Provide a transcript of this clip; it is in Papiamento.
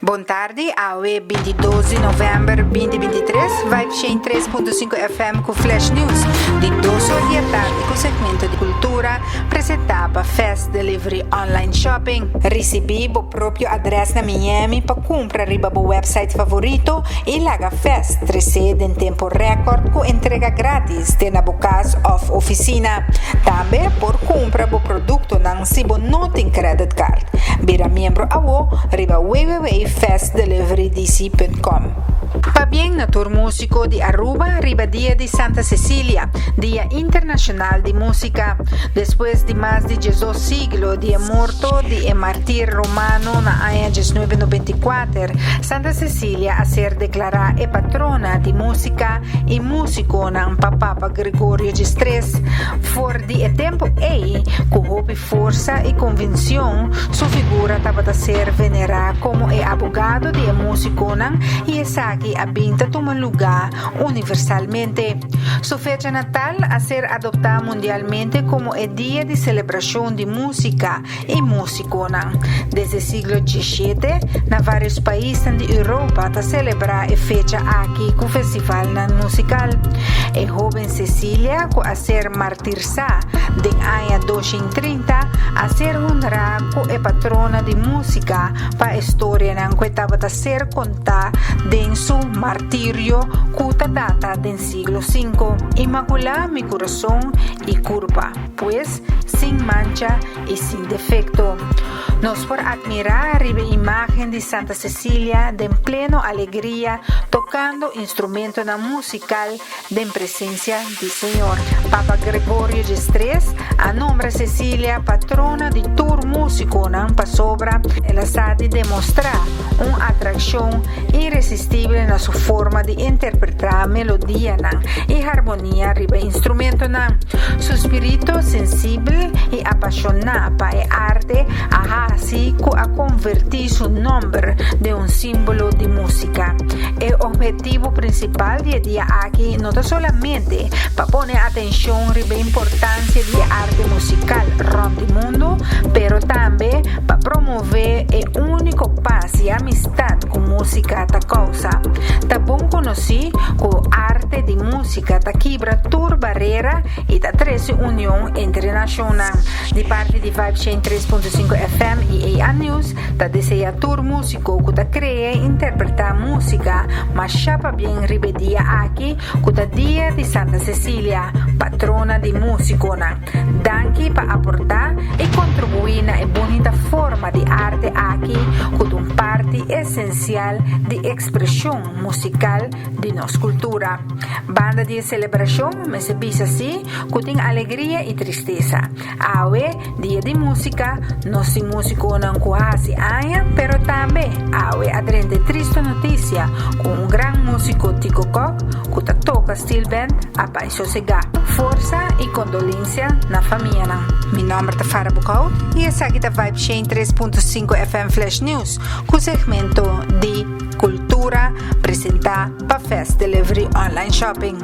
Bon tardi, awe 22 di novèmber 2023, Vibe 103.5 FM ku Flash News di 2 or di atardi ku segmento di kultura presentá pa Fast Delivery Online Shopping. Risibí bo propio adrès na Miami pa kumpra riba bo website favorito i laga Fast trese den tempu rèkòrt ku entrega gratis te na bo kas òf ofisina. Tambe por kumpra bo produktonan si bo no tin credit card. Bira miembro awo riba www.fastdeliverydc.com. Pabien na tur músiko di Aruba riba Dia di Santa Cecilia, Dia Internashonal di Músika. Despues di mas di 12 siglo di e morto di e martir romano na aña 1994, Santa Cecilia a ser deklará e patrona di músika i músikonan pa Papa Gregorio XIII. For di e tempu ei, ku hopi forsa i konvenshon, su figura tabata ser venerá komo e abogado di e músikonan i esaki a bin ta tuma lugá universalmente. Su fecha natal a ser adoptá mundialmente komo e dia di selebrashon di músika i músikonan. Desde siglo XVII, na vários paisnan di Europa ta selebrá e fecha aki ku festivalnan musikal. E hóben Cecilia, ku a ser martirsá den aña 230, a ser honrá ku e patrona di músika pa e storianan ku e tabata ser kontá den su martirio ku ta data den siglo V. Inmakulá mi kurason i kurpa, pues sin mancha i sin defekto. Nos por atmirá riba e imágen di Santa Cecilia den pleno alegria tokando instrumentonan musikal den presensia di Señor. Papa Gregorio XIII a nombra Cecilia patrona di tur músikonan pasobra el a sa di demostrá un atrakshon iresistibel na su forma di interpretá melodianan i harmonia riba instrumentonan. Su spiritu sensibel i apashoná pa e arte a hasi ku a konvertí su nòmber den un símbolo di músika. E ophetivo prinsipal di e dia aki no ta solamente pa pone atenshon riba e importansia di e arte musikal rònt di mundu, pero tambe pa promové e úniko pas i amistat ku músika ta kousa. Ta bon konosí ku arte di músika ta kibra tur barera i ta trese union entre nashonnan. Di parti di Vibe 103.5 FM i AA News ta deseá tur músiko ku ta krea i interpretá músika mashá pabien riba e dia aki ku ta Dia di Santa Cecilia, patrona di músikonan. Danki pa aportá i kontribuí na e bunita forma di arte aki ku ta un parti esensial di ekspreshon musikal di nos kultura. Banda di e selebrashon mester bisa si ku tin alegria i tristesa. Awe, Dia di Músika, nos tin músikonan ku hasi aña, pero tambe awe a drenta e tristu notisia ku un gran músiko Tico Kok ku ta toka steel band a bai sosegá. Forsa i kondolensia na famianan. Mi nòmber ta Farah Boekhout i esaki ta Vibe 103.5 FM Flash News ku segmento di Kultura presentá pa Fast Delivery Online Shopping.